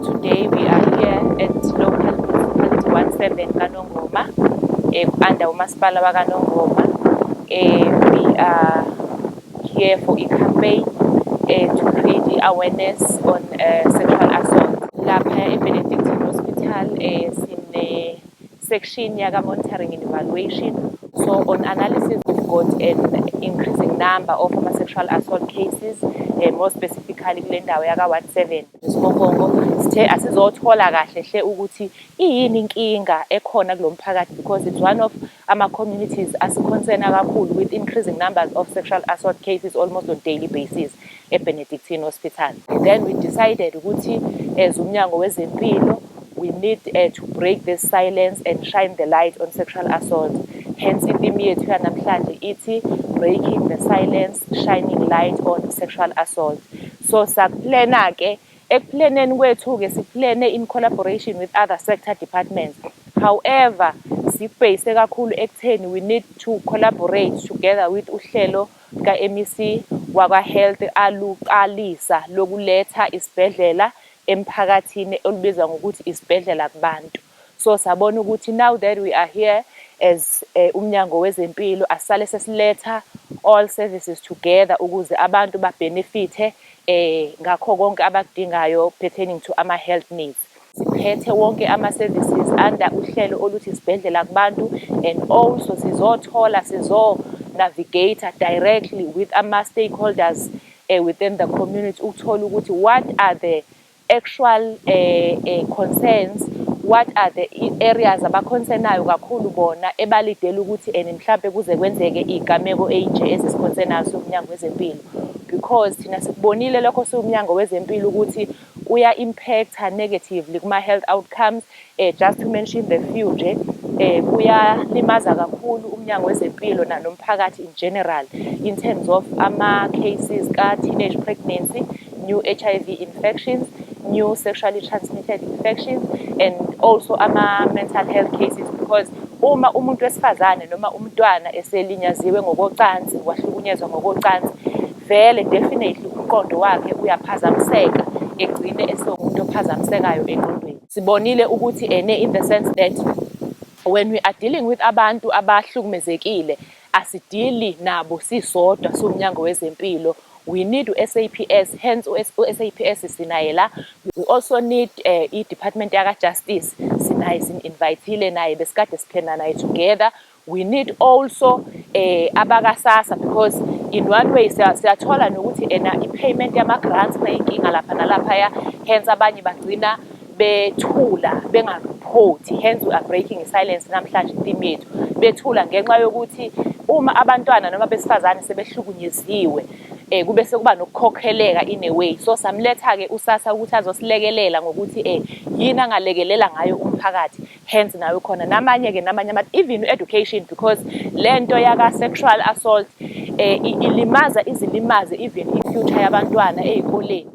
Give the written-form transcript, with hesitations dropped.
Today we are here at local municipality 17 kaNongoma, under umasipala wakaNongoma. We are here for a campaign to create awareness on sexual assault. Lapha e-Benedictine Hospital sine section yaka monitoring and evaluation. So on analysis, we've got an increasing number of sexual assault cases, more specifically kule ndawo yaka Ward 7. Sibongongo sithe asizothola kahle hle ukuthi iyini inkinga ekhona kulo mphakathi, because it's one of ama-communities asi-concern-a kakhulu with increasing numbers of sexual assault cases almost on daily basis e-Benedictine Hospital. Then we decided ukuthi as umnyango wezempilo, we need to break this silence and shine the light on sexual assault. Hence i-theme yethu yanamhlanje ithi "Breaking the silence, shining light on sexual assault." So saku-plan-a ke, eku-plan-eni kwethu-ke si-plan-e in collaboration with other sector departments. However, sibhekise kakhulu ekutheni we need to collaborate together with uhlelo ka-MEC wakwa-Health aluqalisa lokuletha isibhedlela emphakathini, olubizwa ngokuthi isibhedlela kubantu. So sabona ukuthi now that we are here as umnyango wezempilo, asale sesiletha all services together ukuze abantu ba-benefit-e ngakho konke abakudingayo pertaining to ama-health needs. Siphethe wonke ama-services under uhlelo oluthi isibhedlela kubantu, and also sizothola, sizo-navigate directly with ama-stakeholders within the community ukuthola ukuthi what are the actual concerns, what are the areas aba-concern-ayo kakhulu bona, ebalidela ukuthi and mhlampe kuze kwenzeke iy'gameko ey'nje ezisi-concern-ayo siwumnyango wezempilo, because thina sikubonile lokho siwumnyango wezempilo ukuthi kuya-impact-a negatively kuma-health outcomes. Just to mention the few nje, kuyalimaza kakhulu umnyango wezempilo nomphakathi in general in terms of ama-cases ka-teenage pregnancy, new HIV infections, new sexually transmitted infections and also ama-mental health cases, because uma umuntu wesifazane noma umntwana eselinyaziwe ngokocansi, wahlukunyezwa ngokocansi, vele definitely umqondo wakhe uyaphazamiseka, egcine esewumuntu ophazamisekayo engqondweni. Sibonile ukuthi ene in the sense that when we are dealing with abantu abahlukumezekile, asidili nabo sisodwa siwumnyango wezempilo. We need u-SAPS, hence u-SAPS sinaye la. We also need i-department yaka-justice, sinaye, sim-invite-ile naye, besikade si-plan-a naye together. We need also abaka-SASSA, because in one way siyathola nokuthi ena i-payment yama-grants kuney'nkinga lapha nalaphaya, hence abanye bagcina bethula benga-report-i. Hence we are breaking silence namhlanje, theme yethu, bethula ngenxa yokuthi uma abantwana noma besifazane sebehlukunyeziwe, kube sekuba nokukhokheleka in a way. So samletha-ke uSASSA ukuthi azosilekelela ngokuthi yini angalekelela ngayo umphakathi, hence nayo khona namanye-ke, namanye even education, because le nto yaka-sexual assault ilimaza, izilimaze even i-future yabantwana ey'koleni.